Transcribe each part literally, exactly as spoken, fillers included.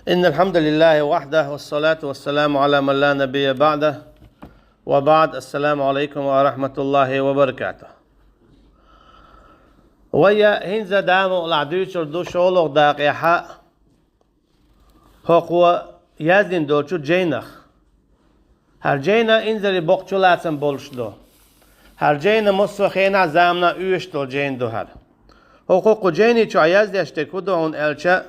إن الحمد لله وحده، والصلاة والسلام على من لا نبي بعده، وبعد. السلام عليكم ورحمة الله وبركاته. Вай хӀинца Дала мукъалахь дуьйцур ду шолгӀа дакъехьа хӀокхо яздина долчу жайнах. ХӀара жайна инзаре боккха чулацам болуш ду. ХӀара жайна массо а хенахь, заманахь оьшуш долу жайна ду хӀара. ХӀокху кху жайни чохь яздеш дерг хӀун ду хьуна аьлча,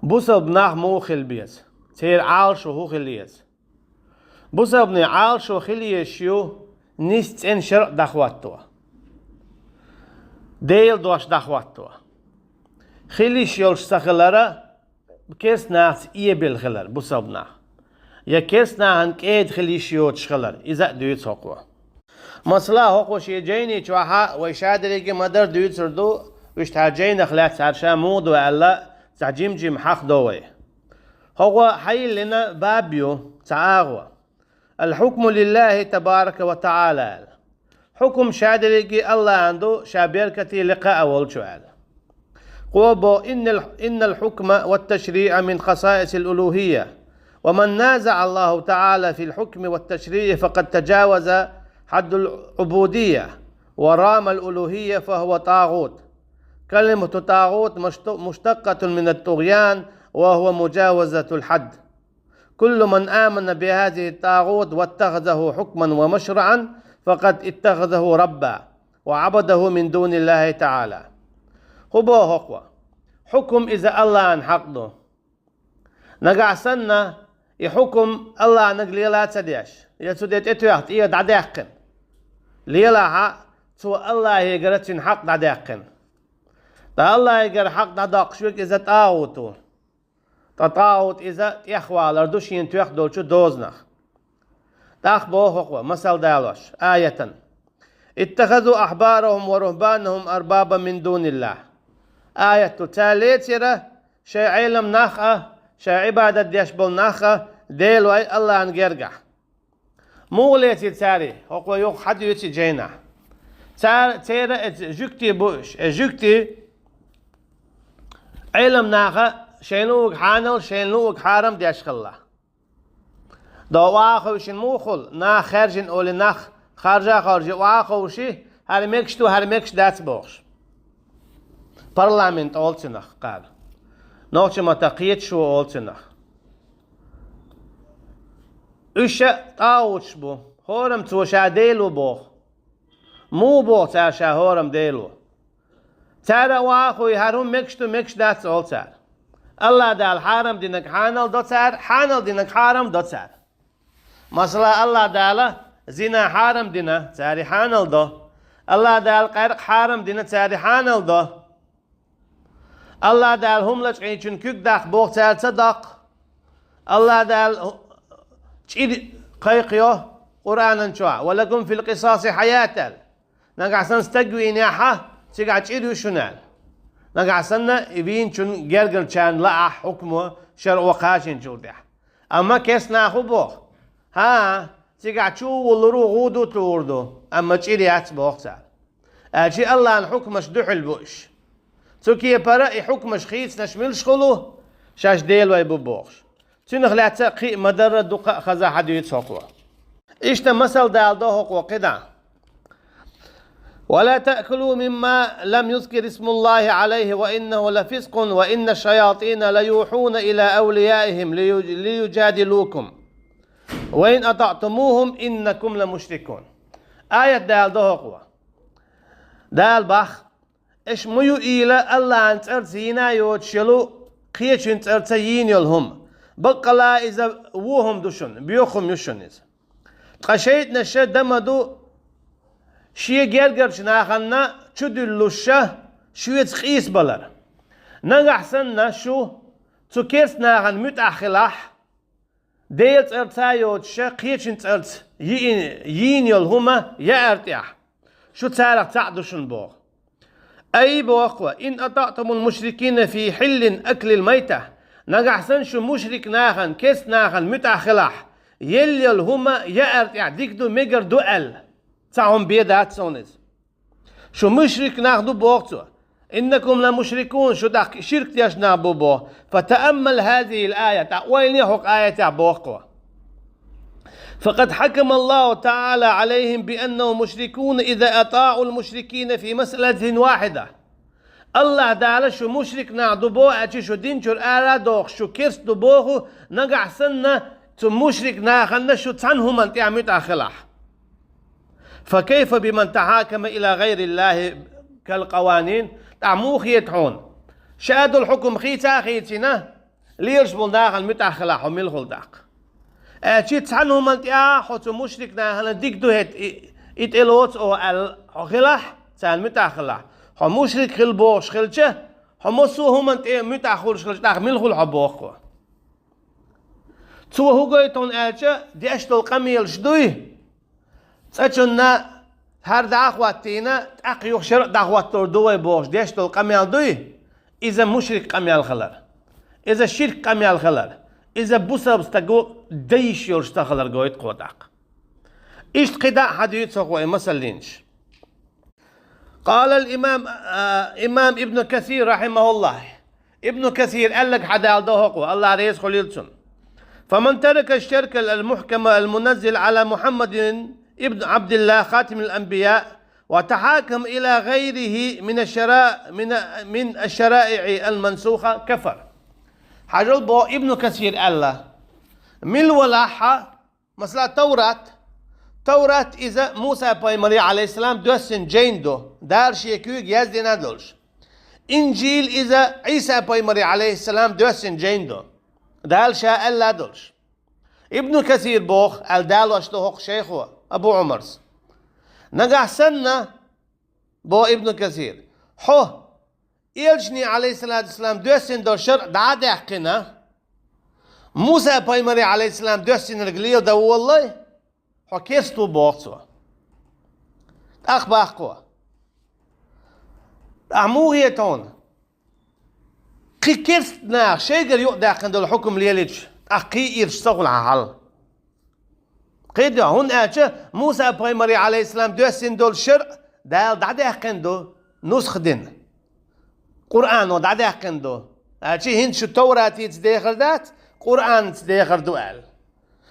бусалба нах муха хила беза? Церан Ӏалашо хӀун хила еза? Бусалбанийн Ӏалашо хила езаш ю нисса цӀена шарӀ дӀахӀотто, Делан дош дӀахӀотто. Хила йиш йолуш ца хилар, керста нахаца эбелла хилар бусалба нах, я керста нахана кӀеда хила йиш йоцуш хилар, иза а дуьйцу хӀокхо. Масала, хӀокхо шен жайни чохьа вай шадерриге ма-дарра дуьйцур ду, уьш тхьа жайнах лаьцна хӀара ша муха ду аьлла, цхьа жим-жима хьахдо вай. ХӀокхо хьайиллина баб ю, цхьа агӀо. الحكم لله تبارك وتعالى аьлла. Хьукум шадерриге АллахӀан ду, ша беркате, лекха а волчу аьлла. Кхо боху: إن ال-، إن الحكم والتشريع من خصائص الألوهية، ومن نازع الله تعالى في الحكم والتشريع فقد تجاوز حد العبودية ورام الألوهية فهو طاغوت. كلمة طاغوت مشت-، مشتقة من الطغيان وهو مجاوزة الحد. كل من آمن بهذه الطاغوت واتخذه حكما ومشرعا فقد اتخذه ربا وعبده من دون الله تعالى. ХӀун боху хӀокхо? Хьукум иза АллахӀан хьакъ ду. Нагахь санна и хьукум АллахӀнаг лела ца деш, я цу де тӀетоьхна тӀера дӀадаьккхина, лелахь а, цо АллахӀегара цуьнан хьакъ дӀадаьккхина. Ткъа АллахӀегара хьакъ дӀадоккхуш верг иза тӀагӀут ву. Ткъа тӀагӀут иза тӀехвалар ду шена тоьхна долчу дозанах. ТӀаккха боху хӀокхо, масал далош, аятан: اتخذوا أحبارهم ورهبانهم أربابا من دون الله. Аят ду: цара лецира шайн Ӏелам нах а, шайн Ӏибадат деш болу нах а делой АллахӀан гергахь. Муха лецира цара и? ХӀокхо юха хьадуьйцу и жайнахь. Цара, церан эца жуьгти бу уьш. Э, жуьгти Ӏелам наха шайна луъург хьанал, шайна луъург хьарам деш хилла. До охьахевшина муха хуьлу, нах хаьржина олий, нах харжа а харжий, охьахевший, хӀара мегаш ду, хӀара мегаш дац бохуш. Парламент олу цунах кхара. Нохчийн маттахь кхеташо олу цунах. Уьш ша тӀагӀуташ бу, хӀораммо ша Дела ву боху. Муха боху цара ша хӀораммо Дела ву? Цара охьахуй, хӀара хӀума мегаш ду, мегаш дац олу цара. АллахӀ Дала хьарам динарг хьанал до цара, хьанал динарг хьарам до цара. Масала, АллахӀ Дала зина хьарам дина, цара и хьанал до. АллахӀ Дала къаьркъа хьарам дина, цара и хьанал до. АллахӀ Дала хӀума лачкъийначун куьг даккха боху, цара ца доккху. АллахӀ Дала чӀир кхайкхайо Къуръанан чохь: ولكم في القصاص حياة аьлла. Нагахь санна стаг вийнехь, цигахь чӀир ю шуна аьлла. Нагахь санна и вийначун гергарчарна лаахь хьукмо шарӀо кхачийначул тӀаьхьа. Амма керста нах хӀун боху? ХӀан, цигахь чу а вуллур ву, гӀуда а тулур ду, амма чӀир яц боху цара. Аьлча АллахӀан хьукмаш дуьхьал бу уьш. Цу кепара и хьукмаш хийцинарш муьлш хуьлу? Шаьш делой бу бохуш. Цунах лаьцна кхин а ма-дарра дукха а хаза хьадуьйцу хӀокхо. Иштта масал даладо хӀокхо кхидӀа: ولا تأكلوا مما لم يذكر اسم الله عليه وإنه لفسق وإن الشياطين ليوحون إلى أوليائهم ليج-، ليجادلوكم وإن أطعتموهم إنكم لمشركون. Аят даладо хӀокхо. Дала боху: аша ма юийла АллахӀан цӀарца йина йоцуш йолу, кхечуьнан цӀарца йийна йолу хӀума. Баккъалла иза вон хӀума ду шуна, боьха хӀума ю шуна иза. Ткъа шайтӀанаша дан ма ду шен гергарчу нахана чудуьллуш шоьца къийсабалар. Нагахь санна шу цу керста нахана муьтӀахь хилахь, Делан цӀарца а йоцуш, кхечуьнан цӀарца йиъ-, йийна йолу хӀума яар тӀехь, шу царах цхьаъ ду шуна боху. Ай, боху, إن أطعتم المشركين في حل أكل الميتة. Нагахь санна шу мушрик нахана, керста нахана муьтӀахь хилахь, елла йолу хӀума яар тӀехь дика ду, мегар ду аьлла, цхьа хӀума бен дац суна иза. Шу мушрик нах ду, боху цо. إنكم لمشركون, шу тӀаккха ширк деш нах бу боху. فتأمل هذه الآية, тӀаккха ойлане хӀокху аятехь боху. فقد حكم الله تعالى عليهم بأنهم مشركون إذا أطاعوا المشركين في مسألة واحدة. АллахӀ Дала шу мушрик нах ду боху, аьлча шу дин чуьра ара а дохуш, шу керста ду боху, нагахь санна цу мушрик нахана шу цхьана хӀуманна тӀехь муьтӀахь хилахь. فكيف بمن تحاكم إلى غير الله كالقوانين؟ ТӀаккха муха хета хьуна? Ша долу хьукум хийца а хийцина, лелаш болу нахана муьтӀахь хилахь хьо мила хуьлу тӀаккха? Аьлча цхьана хӀуманна тӀехь хьо цу мушрик нахана дика ду хӀета, и, и тӀелоцу оха аьлла хьо хилахь, царна муьтӀахь хилахь. Хьо мушрик хила бохуш хилча, хьо массо а хӀуманна тӀе муьтӀахь хуьлуш хилча, тӀаккха мила хуьлу хьо боху? Цо хӀун гойту хьуна аьлча, деш долу къамелаш дуй? ЦӀа чунна хӀара дӀа а хӀоттийна, тӀаккха юха шарӀ дӀахӀоттор ду вай бохуш деш долу къамел дуй? Иза мушрик къамел хилар. Иза ширк къамел хилар. Иза бусалба стага дан йиш йолуш ца хилар гойту кхо тӀаккха. Иштта кхидӀа а хьан дуьйцу хӀокхо и масаллинаш. قال الإمام، آه، إمام ابن كثير رحمه الله. Ибн Касир аьлларг хьадалдо хӀокхо, АллахӀ реза хуьлийла цунна. فمن ترك الشرع المحكم المنزل على محمد ابن عبد الله خاتم الأنبياء وتحاكم إلى غيره من الشرائع، من، من الشرائع المنسوخة كفر. Хьажал боху Ибн Касир аьлла. Мила валахь хьо, масала, Таврат. Таврат иза Муса пайхамаре, алейхиссалам, доьссина жайна ду, Дала шен куьйга яздина долуш. Инжил иза Ӏийса пайхамаре, алейхиссалам, доьссина жайна ду, Дала ша аьлла долуш. Ибн Касир боху, аьлла далош ду хӀокху шайхо, Абу Ӏумарс. Нагахь санна, боху Ибн Касир, хьо элчане, алейхиссалату вассалам, доьссина долу шарӀ дӀа а даьккхина, Муса пайхамаре, алейхиссалам, доьссинарг леладан волалой, хьо керста ву боху цо. ТӀаккха боху кхо. Ахьа муха хета хьуна? Кхин керста наха шайгара юкъадаьккхина долу хьукум лелийча, тӀаккха кхин ирча ца хуьлу хьан хьал? КхидӀа, хӀунда аьлча Муса пайхамаре, алейхиссалам, доьссина долу шарӀ Дала дӀадаьккхина ду, нусха дина. Къуръано дӀадаьккхина ду. Аьлча хӀинца шу Тавратица дехар дац, Къуръанца дехар ду аьлла.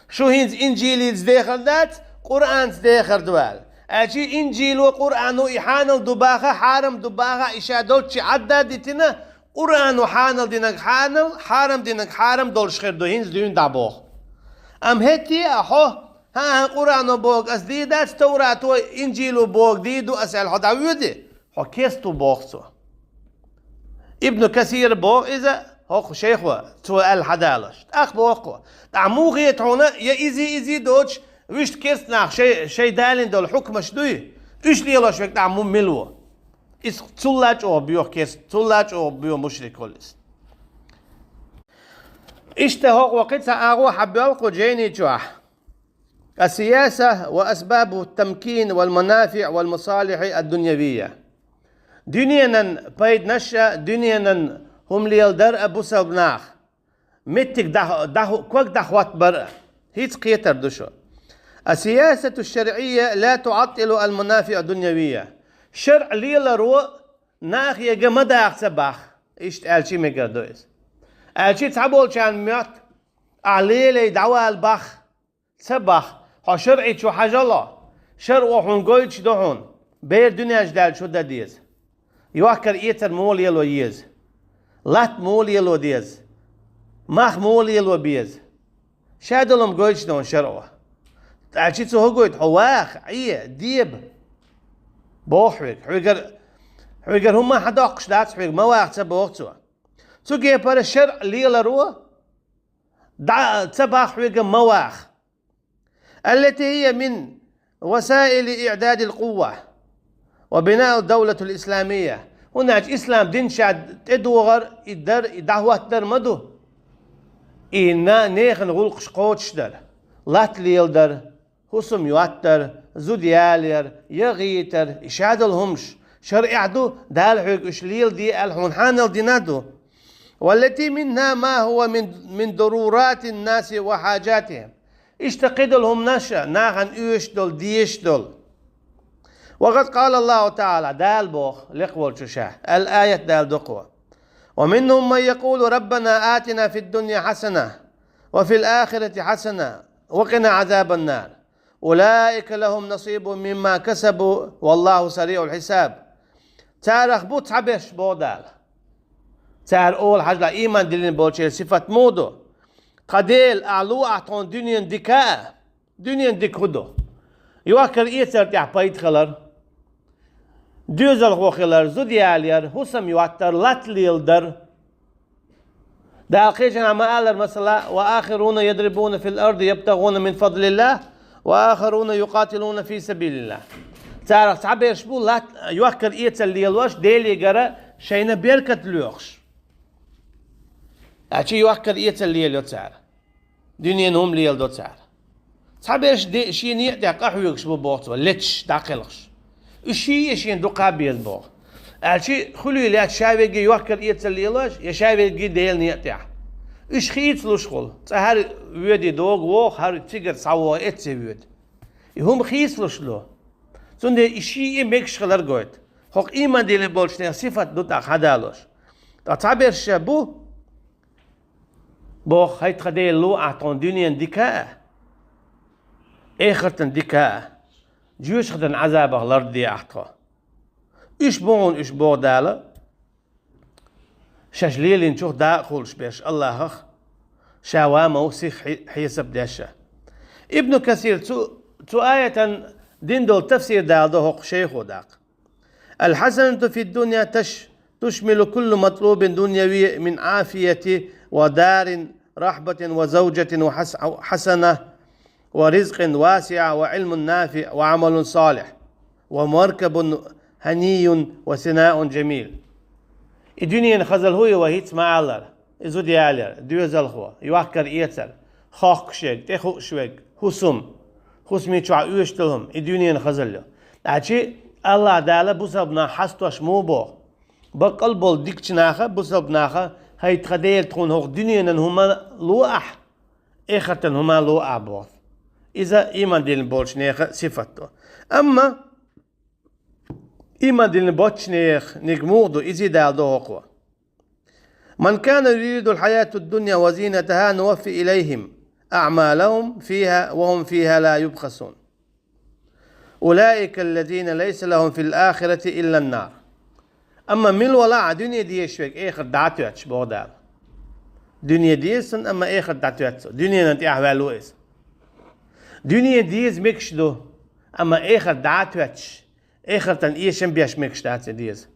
Шу хӀинца Инжилица дехар дац, Къуръанца дехар ду аьлла. Аьлча Инжило, Къуръано и хьанал ду баха, хьарам ду баха, и ша долччи Ӏадда а дитина, Къуръано хьанал динарг хьанал, хьарам динарг хьарам долуш хир ду, хӀинца дуьйна дӀа боху. Амма хӀетте а хьо, хӀан-хӀа, Къуръано бохург ас дийр дац, Таврато, Инжило бохург дийр ду ас аьлла хьо дӀавоьдий, хьо керста ву боху цо. Ибн Касира боху иза, хӀокху шайхо, цо аьлла хьадалош. ТӀаккха боху кхо. ТӀаккха муха хета хьуна, я изий, изий доцуш, вуьшта керста нах шай, шай далийна долу хьукмаш дуй? Уьш лелош верг тӀаккха му мила ву? Иза цул а чӀогӀа боьху керста, цул а чӀогӀа боьху мушрик хуьлу иза. Иштта хӀокхо кхин цхьа агӀо хьабоьлху кху жайни чохь. السياسة وأسباب التمكين والمنافع والمصالح الدنيوية. Дуьненан пайданаш а, дуьненан хӀума леладар а бусалба наха. Меттиг дӀа-, дӀа-, ког дӀахӀоттабар а. ХӀинца кхетар ду шу. السياسة الشرعية لا تعطل المنافع الدنيوية. ШарӀ леларо нахе га ма даха ца баха. Иштта аьлча мегар ду иза. Аьлча цхьаболчарна моьтту, ахьа лелай дӀавала баха. Ца баха, хьо шарӀи чу хьажало. ШарӀо хьуна гойтуш ду хьуна, бер дуьненчу даьлла чу дан деза. Йохкар-эцар муха лело еза? Латта муха лело деза? Мах муха лело беза? Ша долу-м гойтуш ду хьуна шарӀо. ТӀаккха цо хӀун гойту? Хьо ваха, Ӏе, деба. Боху хьоьга. Хьоьгара, хьоьгара хӀумма хьан доккхуш дац хьоьга, ма ваха ца боху цо. Цу кепара шарӀ леларо дӀа ца баха хьоьга, ма ваха. التي هي من وسائل إعداد القوة وبناء الدولة الإسلامية. ХӀунда аьлча ислам дин ша тӀедогӀар, и дар, и дӀахӀоттадар ма ду. И на-, нехан гӀуллакхаш кхочушдар, латта леладар, хӀусам йоттадар, зуда ялаяр, яхъ йитар, и ша долу хӀумаш, шарӀехь ду, Дала хьоьга уьш леладе аьлла хьуна хьанал дина ду. والتي منها ما هو من، من ضرورات الناس وحاجاتهم. Иштта кхидолу хӀуманаш а нахана оьшуш долу, дезаш долу. وقد قال الله تعالى, Дала боху, лекха волчу Ша, ал-аят Дала дукхо: ومنهم من يقول ربنا آتنا في الدنيا حسنة وفي الآخرة حسنة وقنا عذاب النار أولئك لهم نصيب مما كسبوا والله سريع الحساب. Царах бу цхьаберш, боху Дала. Цара олу, хьажал, ийман диллина болчеран сифат муха ду? Тхан Дела, Ахь ло ахь тхуна дуьненан дика а, дуьненан дика хӀун ду? Йохкар-эцар тӀехь пайда хилар, доьзалхо хилар, зуда ялаяр, хӀусам йоттар, латта леладар. Дала кхечанхьа ма-аллара, масала: وآخرون يضربون في الأرض يبتغون من فضل الله وآخرون يقاتلون في سبيل الله. Царах цхьаберш бу латта, йохкар-эцар лелош, Делегара шайна беркат лоьхуш. Аьлча йохкар-эцар лелайо цара. Дуьненан хӀума леладо цара. Цхьаберш де-, шен некъа тӀехь къахьоьгуш бу, боху цо, леташ, дӀакхелхаш. Уьш шиъ а шена дукха беза, боху. Аьлча хуьлий лаьцна ша верриге йохкар-эцар лелош, я ша верриге Делан некъа тӀехь? Уьш хийцалуш хуьлу. Цкъа хӀара воьдий догӀу воху, хӀара цигара схьавогӀу, эццахь воьду. И хӀума хийцалуш ду. Цундела и шиъ а мегаш хилар гойту. ХӀокху ийман диллина болчу нехан сифат ду тӀаккха хьадалош. Ткъа цхьаберш бу, боху, хӀай тхан Дела, ло ахь тхуна дуьненан дика а, эхартан дика а, жоьжахатин Ӏазабах ларде ахь тхо. Уьш бу хьуна уьш, боху Дала, шаьш лелийначух дакъа хуьлуш берш АллахӀах, Ша ван ма ву сиха хье-, хьесап деш. Ибн Касир цу, цу аятан дина долу тафсир даладо хӀокху шайхо даккха. الحسنة في الدنيا تش-، تشمل كل مطلوب دنيوي من عافية ودار رحبة وزوجة وحس-، حسنة ورزق واسع وعلم نافع وعمل صالح ومركب هني وثناء جميل. И дуьненан хазалла хӀун ю вай хӀинца ма-аллара? И зуда ялаяр, доьзалхо, йохкар-эцар, хохкуш верг, тӀехууш верг, хӀусам, хӀусамийн чохь оьшуш долу хӀума, и дуьненан хазалла ю. Аьлча АллахӀ Дала бусалба нах хьастош муха боху? Баккъал болу дикачу наха, бусалба наха: хӀай тхан Дела, тхуна хӀокху дуьненан хӀума ло ахь, эхартан хӀума ло ахь, боху. Иза ийман диллина болчу нехан сифат ду. Амма ийман диллина боцчу нехан ниг муха ду, иза даладо хӀокхо. من كان يريد الحياة الدنيا وزينتها نوف إليهم أعمالهم فيها وهم فيها لا يبخسون. أولئك الذين ليس لهم في الآخرة إلا النار. Амма мила валахь а дуьне дезаш верг эхарт дӀа а тоьттуш, боху Дала. Дуьне деза цунна, амма эхарт дӀатоьтту цо. Дуьненан тӀехь ваьлла ву иза. Дуьне деза мегаш ду, амма эхарт дӀа а тоьттуш, эхартан эшам беш мегаш дац и деза.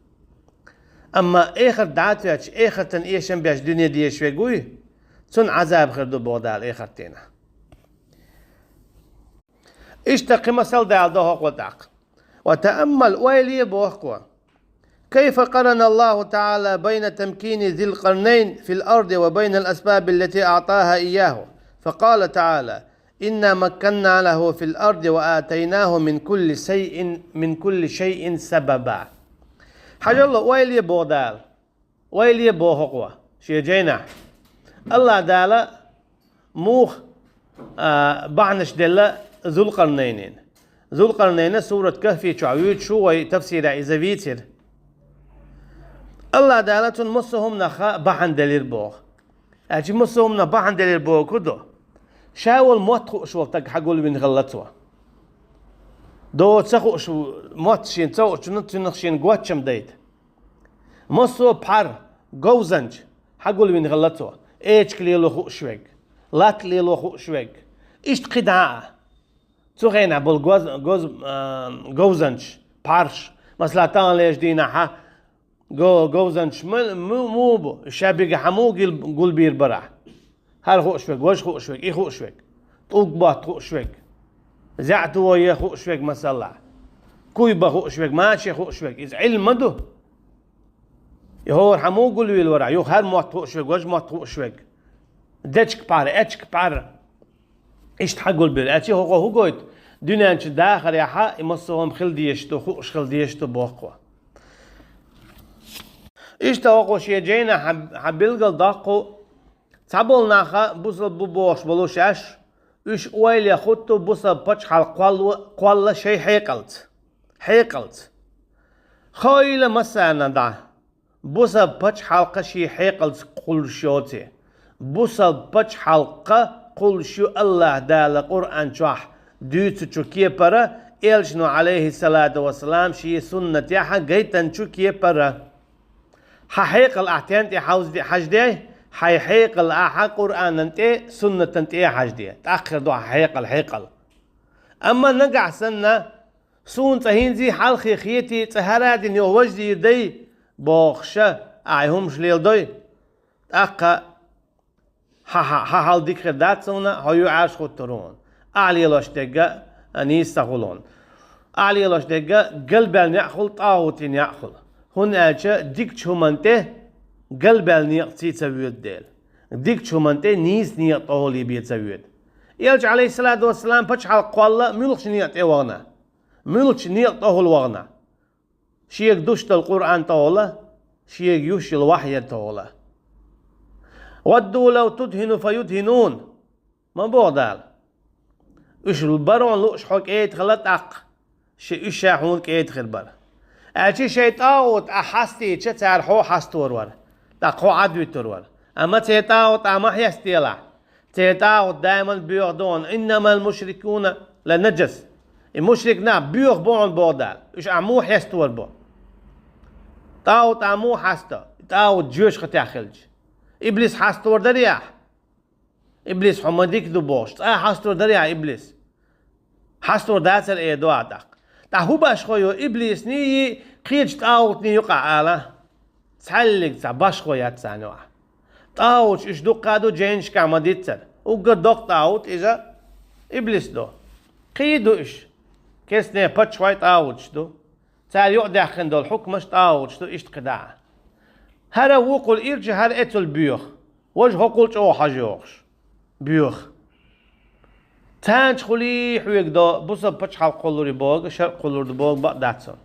Амма эхарт дӀа а тоьттуш, эхартан эшам беш дуьне дезаш верг вуй, цунна Ӏазаб хир ду, боху Дала, эхартан дийнахь. Иштта кхин масал даладо хӀокхо тӀаккха. وتأمل, ойла е, боху хӀокхо, كيف قرن الله تعالى بين تمكين ذي القرنين في الأرض وبين الأسباب التي أعطاها إياه، فقال تعالى: إنا مكنا له في الأرض وآتيناه من كل شيء، من كل شيء سببا. Хьажал, ойла е, боху Дала. Ойла е, боху хӀокхо шен жайнахь. АллахӀ Дала муха, а, бахьанаш делла Зулкъарнайнина? Зулкъарнайна сурат Кахфи чохь вуьйцуш ву, вай тафсирехь иза вийцира. АллахӀ Дала цунна массо а хӀуманах бахьана делира боху. Аьлча массо а хӀуманах бахьана делира бохург хӀун ду? Ша волу мотт хууш волу стаг хьагулвина хилла цо. Доца ца хууш мотт шена ца хуучунна цунах шена гочам дайта. Массо а пхьар, говзанча, хьагулвина хилла цо, эчиг лело хууш верг, латта лело хууш верг. Иштта кхидӀа а. Цу хенахь болу гоз-, гоз-, а, говзанча, пхьарш, масала, таханлерчу дийнахь го-, говзанча ма-, му-, муха бу, ша бигахь муха гил-, гулбийр барахь? ХӀара хууш верг, важа хууш верг, и хууш верг, тӀулг ботта хууш верг, зеӀа тоя хууш верг, масала, куй бан хууш верг, машен хууш верг, иза Ӏилма ма ду. И хӀора хьан муха гулвийла вара, юха хӀара мотт хууш верг, важа мотт хууш верг, дечиг пхьар, эчиг пхьар, иштта хьагулбийр. Аьлча хӀокхо хӀун гойту? Дуьнен чу дахарехь и массо а хӀума хила дезаш ду, хууш хила дезаш ду боху хӀокхо. Иштта хӀокхо шен жайнахь хьан, хьан билгал доккху, цхьаболу наха бусалба бу бохуш болу шаьш, уьш ойла е хӀутту бусалба пачхьалкх кхолла, кхолла шайн хьекъалца. хьекъалца. Хойла массарна дӀа. Бусалба пачхьалкха ший хьекъалца кхуллуш йоций. Бусалба пачхьалкха кхуллуш ю АллахӀ Дала Къуръан чохь дуьйцучу кепара, Элчано, Ӏалайхиссалату вассалам, ший суннатехь гайтанчу кепара. Хьан хьекъал ахь тен тӀе хьовзде-, хьажде, хьайн хьекъал ахь Къуръанан тӀе, суннатан тӀе хьажде. ТӀаккха хир ду хьан хьекъал хьекъал. Амма нагахь санна, суна цӀа хӀинций хьалхе хетий, цӀа хӀара дина йо важа дийр дай, бохуша, ахь хӀумаш леладой, тӀаккха хьан, хьан, хьан хьал дика хир дац суна, хьо юьхьӀаьржа хӀуттур ву хьуна. Ахь лелош дерг а нийса ца хуьлу хьуна. Ахь лелош дерг а галбаьлла некъ хуьлу, тӀагӀутийн некъ хуьлу. ХӀунда аьлча дикачу хӀуманна тӀе галбаьлла некъ ций ца воьду дела. Дикачу хӀуманна тӀе нийса некъ тӀехула бен ца воьду. Элча, Ӏалайхиссалату вассалам, пачхьалкх кхолла муьлхачу некъа тӀе вахана? Муьлхачу некъа тӀехула вахана? Шега душ долу Къуръан тӀехула, шега юш йолу вахьйар тӀехула. «Вадду лав тудхину фа юдхинун». Ма боху Дала. Уьш барон лууш хьо кӀеда хила тӀаккха, ши уьш ша хьуна кӀеда хир бара. Аьлча шайн тӀагӀут ахь хьастийча, цара хьо хьастор вара, тӀаккха хьо Ӏад вуьтур вара. Амма церан тӀагӀут ахь ма хьестаделахь. Церан тӀагӀут даиман боьха ду хьуна: «Иннамал мушрикуна ла наджас». И мушрик нах боьха бу хьуна боху Дала. Уьш ахь муха хьестор бу? ТӀагӀут ахь муха хьасто? ТӀагӀут жоьжахатех хилча. Иблис хьастор дарий ахь? Иблис хьо ма дика ду бохуш, цкъа а хьастор дарий ахь иблис? Хьастор дацара эр ду ахь тӀаккха. ТӀаккха хӀун башхо ю иблисний, кхечу тӀагӀутний юкъахь ала? Цхьаьллиг цхьа башхо яц царна юкъахь. ТӀагӀуташ уьш дуккха а ду жайнашкахь ма-диццара. Уггар доккха тӀагӀут иза иблис ду. Кхин а ду уьш. Кестне паччахьой тӀагӀуташ ду. Цара юкъадаьккхина долу хьукмаш тӀагӀуташ ду, иштта кхидӀа а. ХӀара вукхул ирча, хӀара эцул боьха. Важа хӀокхул чӀогӀа хьожа йогӀуш. Боьха. Царна чу хуьлий хьоьга до, бусалба пачхьалкх кхуллур ю боху, шарӀ кхуллур ду боху бакъ дац цунна.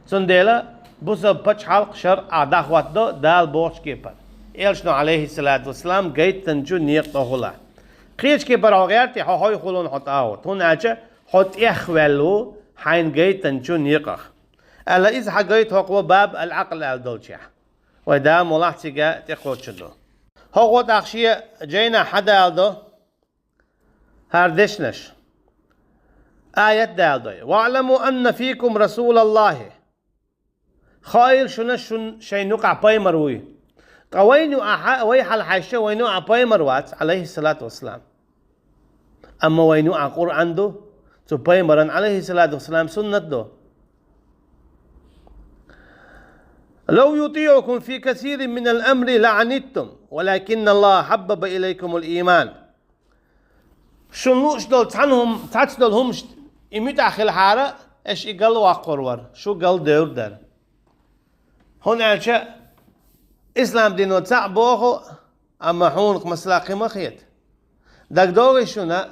Цундела бусалба пачхьалкх, шарӀ ахь дӀахӀоттадо Дала бохучу кепара. Элчано, Ӏалайхиссалату вассалам, гайтанчу некъа тӀехула. Кхечу кепара хьо гӀерта, хьо хьой хуьлу хьуна хьо тӀагӀут, хӀунда аьлча хьо тӀехваьлла ву хьайна гайтанчу некъах. Аьлла, иза хьан гайта хӀокхо баб ал-Ӏакъл аьлла долчехь. Вай да молахь цига тӀекхочун ду. ХӀокхо тӀаккха шен жайнахь хьан даладо хӀара дешнаш? Аят даладой: «ВаӀламу анна фикум расулаллахи». Хаийла шуна, шун шайн юкъахь пайхамар вуй. Ткъа вайна юкъахь, вай хьалхьаьжча, вайна юкъахь пайхамар вац, Ӏалайхиссалату вассалам. Амма вайна юкъахь Къуръан ду, цу пайхамаран, Ӏалайхиссалату вассалам, суннат ду. «Лав ютиӀукум фи касирин минал амри лаӀаниттум, валакинналлаха хьаббаба илайкумул ийман». Шун лууш долу цхьана хӀума, цхьацца долу хӀумаш и муьтӀахь хилахьара, аша и галваккхур вара, шу галдевр дара. ХӀунда аьлча ислам дино цхьаъ боху, амма хьуна-кх масала кхин ма хета. ДагадогӀий шуна,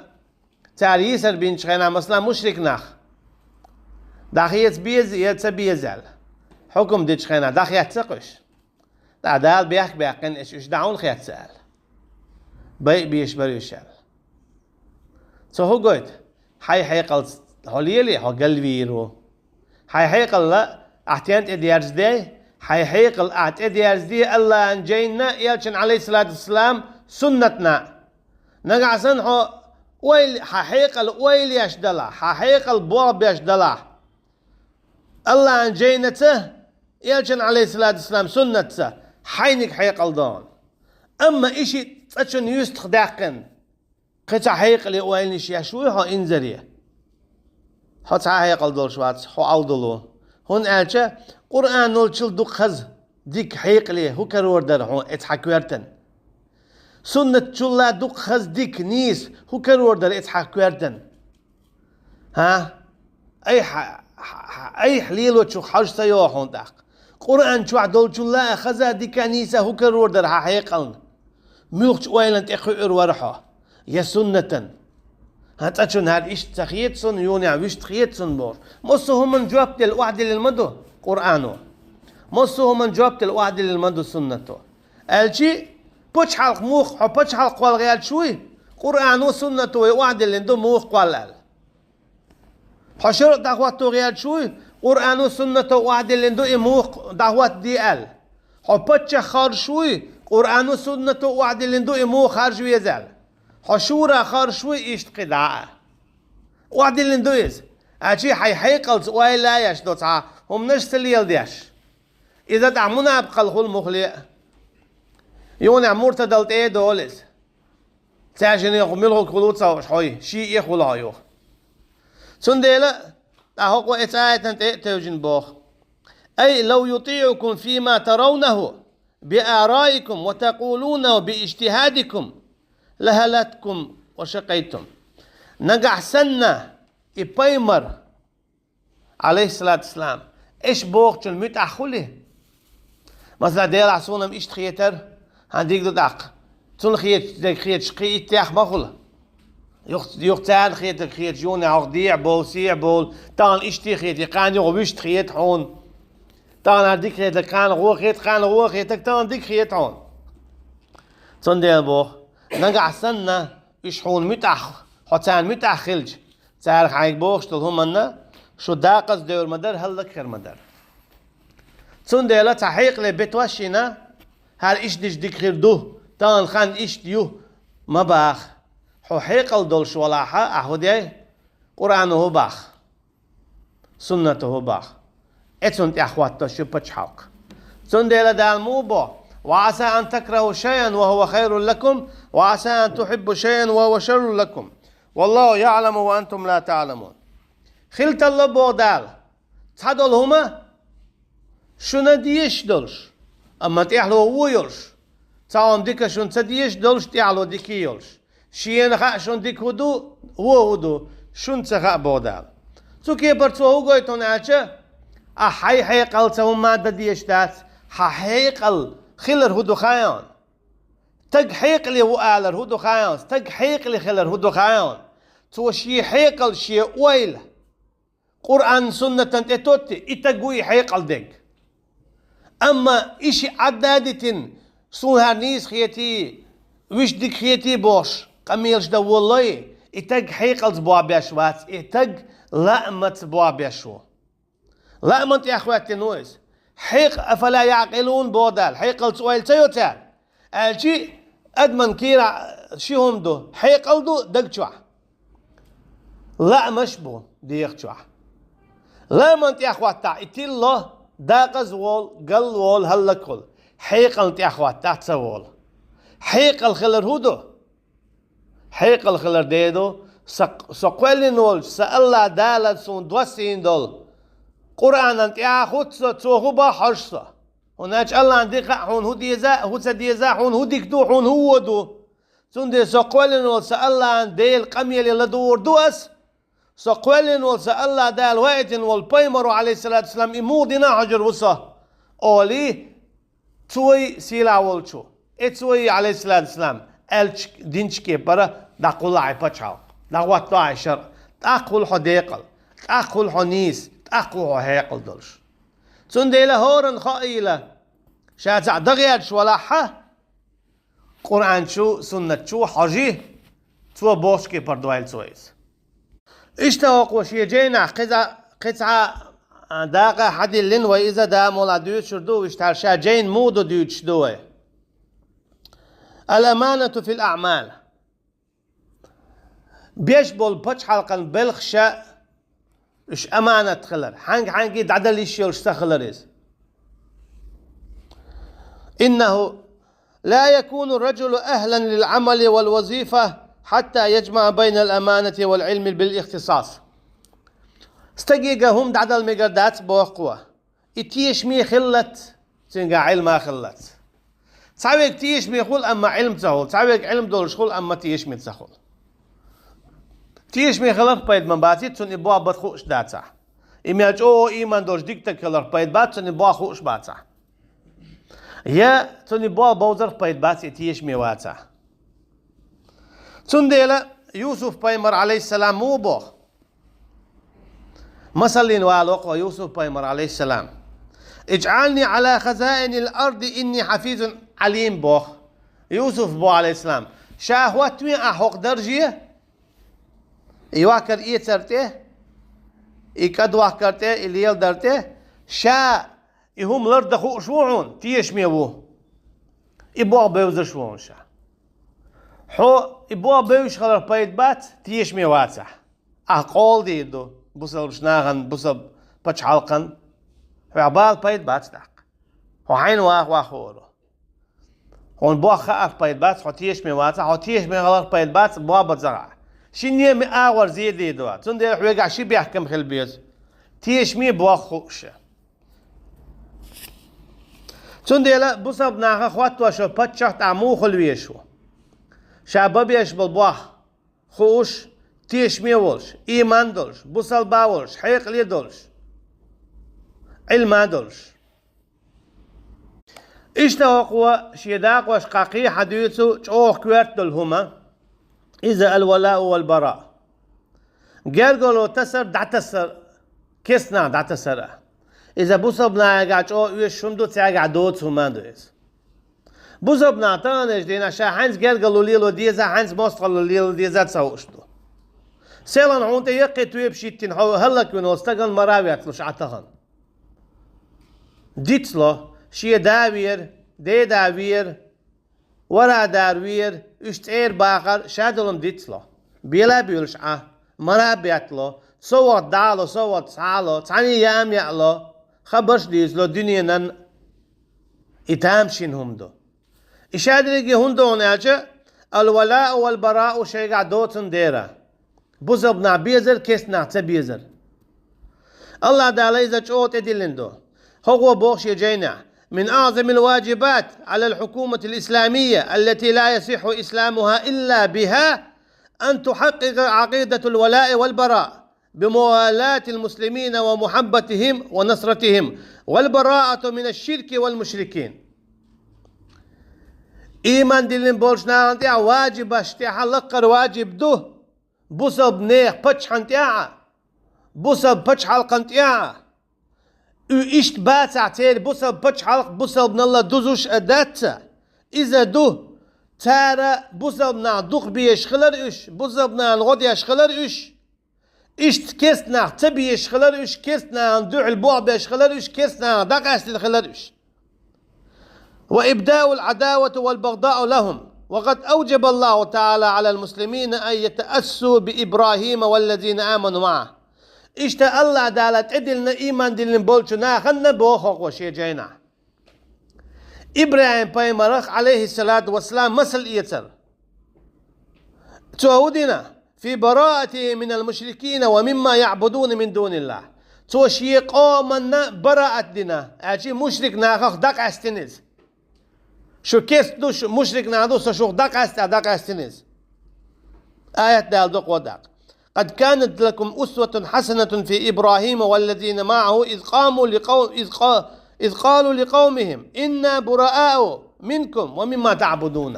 цара йийсар бинчу хенахь, масала, мушрик нах дӀахеца беза я ца беза аьлла, хьукам дечу хенахь дӀахецна-кх уьш. ТӀаккха Дала бехк баьккхина, аша уьш дӀа хьуна хецна аьлла. Байа безаш бара уьш аьлла. Цо хӀун гойту? Хьайн хьекъалца хьо лелий, хьо галвийр ву. Хьайн хьекъал ахь тен тӀедерзаде, хьайн хьекъал ахь тӀедерзаде Аллахьан жайна, элчан, Ӏалайхиссалату вассалам, суннатна. Нагахь санна хьо ойла, хьан хьекъал ойла еш далахь, хьан хьекъал болх беш далахь, Аллахьан жайнаца, элчан, Ӏалайхиссалату вассалам, суннатца, хьайниг хьекъал догӀу. Амма и шиъ цкъачунна юьстах даьккхина, кхин цхьа хьекъале ойланаш еш вуй хьо инзаре? Хьо цхьа а хьекъал долуш вац, хьо Ӏовдал ву. ХӀунда аьлча Къуръан йолчул дукха хаза дика хьекъале хӀун карор дара хьуна эцу хьан коьртан? Суннатчулла дукха хаза дика, нийса хӀун карор дара эцу хьан коьртан? ХӀа? Айхьа, хьа-, хьа-, айхьа лелочух хьожа ца йогӀу хьуна тӀаккха. Къуръан чохь долчулла а хаза, дика, нийса хӀун карор дара хьан хьекъална? Муьлхачу ойланна тӀе кхуьур вара хьо? Я суннатан? ХӀан, цкъачунна хӀара иштта ца хета суна, юнехь вуьшта хета суна бохуш. Массо а хӀуманна жоп делла охьадиллина ма ду Къуръано. Массо а хӀуманна жоп делла охьадиллина ма ду суннато. Аьлчи, пачхьалкх муха, хьо пачхьалкх кхолла гӀерташ вуй, Къуръано, суннато вай охьадиллина ду муха кхолла аьлла. Хьо шарӀ дӀахӀотто гӀерташ вуй, Къуръано, суннато охьадиллина ду и муха дӀахӀоттаде аьлла. Хьо паччахь харжаш вуй, Къуръано, суннато охьадиллина ду и муха харжа веза аьлла. Хьо шура харжаш вуй, иштта кхидӀа а. Охьадиллина ду иза. Аьлча хьай хьекъалца ойла еш дола цхьа хӀуманаш ца леладеш. Иза тӀаккха мунапикъал хул мухле а. Юханехьа муртадал тӀе а долу иза. Цаьршинна юха муьлхарг хуьлу ца хууш хьо, ший а хуьлу хьо юха. Цундела тӀаккха хӀокхо эцу аятан тӀе а тевжина боху: «أي لو يطيعكم فيما ترونه بآرائكم وتقولونه باجتهادكم لهلكتم وشقيتم». Нагахь санна и пайхамар, Ӏалайхиссалату вассалам, эш бохучун муьтӀахь хуьлий? Масала, Делахь, суна-м иштта хетара, хьан дика ду тӀаккха. Цунна хеташ дерг хеташ кхин иттех ма хуьлу. Юха, юха царна хетарг хеташ, юханехьа хьох дехьа бовла, сехьа бовла, тахана иштта хетий, кхана юха вуьшта хета хьуна. Тахана дика хетарг кхана гӀо хета, кхана гӀо хетарг тахана дика хета хьуна. Цундела боху, нагахь санна, уьш хьуна муьтӀахь, хьо царна муьтӀахь хилча, цара хьайга бохуш долу хӀуманна шу декъаза девр ма дара, хӀаллакьхир ма дара. Цундела цхьа хьекъале бетош йина, хӀара иштта дича дика хир ду, тахана хан иштта ю, ма баха. Хьо хьекъал долуш валахьа, ахьа хӀу дей? Къуръано хӀу баха? Суннато хӀу баха? Эцунна тӀехь хӀоттош ю пачхьалкх. Цундела Дала муха боху: «وعسى أن تكرهوا شيئا وهو خير لكم، وعسى أن تحبوا شيئا وهو شر لكم، والله يعلم وأنتم لا تعلمون». Хила талла боху Дала цхьадолу хӀума шуна дезаш долуш, амма тӀехьало вон йолуш. Цхьа хӀума дика шуна ца дезаш долуш, тӀехьало дика йолуш. Шена хаьа шуна дика хӀу ду, вон хӀу ду, шуна ца хаьа боху Дала. Цу кепара цо хӀу гойту хьуна аьлча, ахьа хьайн хьекъалца хӀумма дан дезаш дац, хьан хьекъал хилар хӀу ду хаьа хьуна. Стаг хьекъале ву алар хӀу ду хаьа хьуна, стаг хьекъале хилар хӀу ду хаьа хьуна. Цо шен хьекъал, шен ойла Къуръан-суннатан тӀе тоттий, и стаг ву и хьекъал дерг. Амма и шиъ Ӏадда а дитина, суна хӀара нийса хетий, вуьшта дика хетий бохуш, къамелаш дан волалой, и стаг хьекъалца болх беш вац, и стаг лаамаца болх беш ву. Лааман тӀехь хӀоьттина ву иза. Хьекъ-, «أفلا يعقلون» боху Дала, хьекъалца ойла ца йо цара? Аьлчи, адаман кийра ши хӀума ду: хьекъал ду даг чохь, лаамаш бу дегӀа чохь. Лааман тӀехь хӀоттахь, и тилла декъаза волу, галла волу, хӀаллакьхула. Хьекъална тӀехь хӀоттахь, ца волу. Хьекъал хилар хӀу ду? Хьекъал хилар де ду, со, со кхоьллина волчу сан АллахӀ Дала суна доссийна долу Къуръанан тӀехь а хӀутту со, цо хӀу боху хьожу со. ХӀунда аьлча АллахӀна дика хаьа хьуна хӀу деза, хӀу ца деза, хьуна хӀу дика ду, хьуна хӀу вон ду. Цундела со кхоьллина волу сан АллахӀан Делан къамеле ладугӀур ду ас. Со кхоьллина волу сан АллахӀ Дала ваийтина волу пайхамаро, Ӏалайхиссалату вассалам, и муха дина хьожур ву со, олий, цо и сийлахь волчо, и цо и, Ӏалайхиссалату вассалам, аьллачу динчу кепара дӀакхуллахь и пачхьалкх, дӀахӀотталахь и шарӀ, тӀаккха хуьлу хьо декъала, тӀаккха хуьлу хьо нийса, тӀаккха хуьлу хьо хьекъал долуш. Цундела хӀоранна хаийла, ша цхьаъ дан гӀерташ валахьа, Къуръан чу, суннат чу хьожий, цо бохучу кепара дойла цо иза. Иштта хӀокхо шен жайнахь кхин цхьа, кхин цхьа, а, дакъа хьадиллина вай иза, да мула дуьйцур ду, иштта хӀара ша жайна муха ду дуьйцуш ду вай. الأمانة في الأعمال. Беш болу пачхьалкхан белхаш а, уьш аманат хилар. Хьаьнга-хьаьнга дӀадала йиш йолуш ца хилар иза. إنه لا يكون الرجل أهلا للعمل والوظيفة حتى يجمع بين الأمانة والعلم بالاختصاص. Стаге хӀума дӀадала мегар дац боху кхо. И тешаме хиллалц, цуьнга Ӏилма хиллалц. Цхьа верг тешаме хуьлу, амма Ӏилма ца хуьлу. Цхьа верг Ӏилма долуш хуьлу, амма тешаме ца хуьлу. Тешаме хиларх пайда ма баций, цунна и болх бан хууш дацахь. И мел чӀогӀа ийман долуш дика стаг хиларх пайда бац, цунна и болх хууш бацахь. Я цунна и болх бовзарх пайда бац, и тешаме вацахь. Цундела Юсуп-пайхамар, Ӏалайхиссалам, муха боху? Масаллин вала вокхо Юсуп-пайхамар, Ӏалайхиссалам: اجعلني على خزائن الأرض إني حفيظ عليم, боху. Юсуп боху, Ӏалайхиссалам: ша хӀоттаве ахь хӀокху дарже, и йоккхар эцар тӀе, и кӀадваккхар тӀе, и леладар тӀе, ша и хӀума лардан хууш ву хьуна, тешаме ву. И болх бевзаш ву хьуна ша. Хьо и болх бевзаш хиларх пайда бац, тешаме вацахь. Ахь къола дийр ду бусалба нахана, бусалба пачхьалкхана. Хьох бала пайда бац тӀаккха. Хьо хьайна ваха ваха хӀоро. Хьуна болх хаарх пайда бац, хьо тешаме вацахь, хьо тешаме хиларх пайда бац, болх бан ца хаа. Шинне а агӀор зе дийр ду. Цундела хьоьгахь ши бехкам хила беза. Тешаме болх хууш. Цундела бусалба наха хоттош йолу паччахь тӀехь муха хила везаш ву? Ша бан безаш болу болх хууш, тешаме а волуш, ийман а долуш, бусалба а волуш, хьекъале а долуш, Ӏилма а долуш. Иштта хӀокхо шен дакъошкахь кхин хьан дуьйцу чӀогӀа коьрта долу хӀума, иза аль-валаъу валь-бараъ. Гергарло тасар, дӀатасар, керстанах дӀатасар а. Иза бусалба нахехь чӀогӀа оьшуш хӀума ду, цаьргахь доцу хӀума а ду иза. Бусалба нах таханлерчу дийнахь ша хьаьнца гергарло лело деза, хьаьнца мостагӀалла лело деза ца хууш ду. Селхана хьуна тӀе яккхий тоьпаш йиттина, хьо хӀаллаквина волу стагана мара а ветталуш Ӏа тахана. Дицло, шен да вер, деда вер, вара дара вер, уьш цӀера бахар, ша долу-м дицло. Бела а буьйлуш Ӏа, мара а беттало, со вахта дӀа а ло, со вахта схьа а ло, цхьаьна яам яа а ло, хабарш а дийцало дуьненан. И тамашийна хӀума ду. И шадерриге хӀунда ду хьуна аьлча, аль-валаъу валь-бараъу шайгахь доцун дера. Бусалба нах безар, керстанах ца безар. АллахӀ Дала иза чӀогӀа тӀедиллина ду. ХӀокхо боху шен жайнехь: من أعظم الواجبات على الحكومة الإسلامية التي لا يصح إسلامها إلا بها أن تحقق عقيدة الولاء والبراء بموالاة المسلمين ومحبتهم ونصرتهم والبراءة من الشرك والمشركين. Ийман диллина болчу нахана тӀехь ваджибаш тӀехь лаккхара ваджиб ду бусалба нехан паччахьна тӀехь а, бусалба пачхьалкхана тӀехь а. Уьш иштта бацахь, церан бусалба пачхьалкх бусалба налла дузуш а дац, иза ду, цара бусалба нах дукха безаш хилар уьш, бусалба нахана гӀо деш хилар уьш. Иштта керстанах ца безаш хилар уьш, керстанахана дуьхьал болх беш хилар уьш, керстанахах дӀакъаьстина хилар уьш. وإبداء العداوة والبغضاء لهم. وقد أوجب الله تعالى على المسلمين أن يتأسوا بإبراهيم والذين آمنوا معه. Иштта АллахӀ Дала тӀедиллина ийман диллина болчу нахана боху хӀокхо шен жайнахь. ИбрахӀим-пайхамарах, Ӏалайхиссалату вассалам, масал эцар. Цо хӀун дина? في براءته من المشركين ومما يعبدون من دون الله. Цо шен къоманна бараат дина, аьлча мушрик нахах дӀакъаьстина иза. Шу керста ду, шу мушрик нах ду, со шух дӀакъаьста, дӀакъаьстина иза. Аят Дала дукха даккха. قد كانت لكم أسوة حسنة في إبراهيم والذين معه إذ قاموا لقوم إذ قا إذ قالوا لقومهم إنا براء منكم ومما تعبدون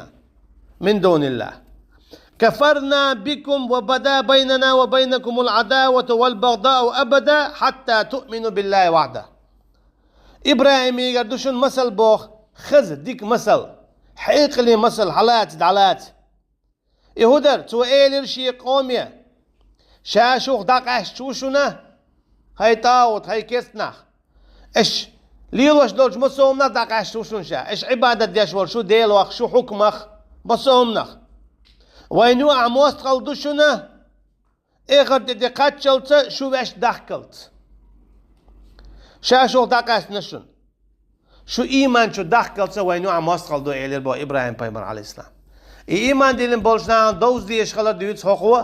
من دون الله كفرنا بكم وبدا بيننا وبينكم العداوة والبغضاء أبدا حتى تؤمنوا بالله وحده. ИбрахӀимигара ду шуна масал боху, хаза, дика масал, хьекъале масал, хьалаца, дӀалаца. И хӀун дара? Цо элира шен къоме: «Ша шух дӀакъаьсташ ву шуна, хӀай тӀагӀут, хӀай керста нах. Аша лелош долчу массо а хӀуманах дӀакъаьсташ ву шуна ша. Аша Ӏибадат деш волу шу делах, шу хьукмах, массо а хӀуманах. Вайна юкъахь мостагӀалла ду шуна, эхарт тӀе кхаччалца, шу ваьшна дахкалца. Ша шух дӀакъаьстина шуна. Шу ийман чу дахкалца вайна юкъахь мостагӀалла ду», — элира боху ИбрахӀим-пайхамар, Ӏалайхиссалам. И ийман диллина болчу нахана довза дезаш хилар дуьйцу хӀокхо,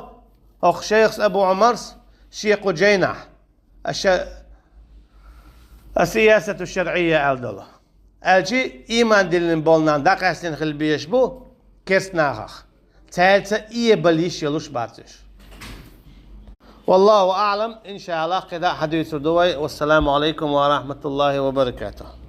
хӀокху шайхас Абу Ӏумарс, шен кху жайнахь, аша, «Ас-сиясату шарӀийя» аьлла долу. Аьлчи, ийман диллина болу нах дӀакъаьстина хила безаш бу керста нахах. Цаьрца эбала йиш йолуш бац уьш. Валлаху аӀлам, иншааллахӀ, кхидӀа а хьадуьйцур ду вай. Вассаламу Ӏалайкум ва рахьматуллахӀи ва баракатухӀ.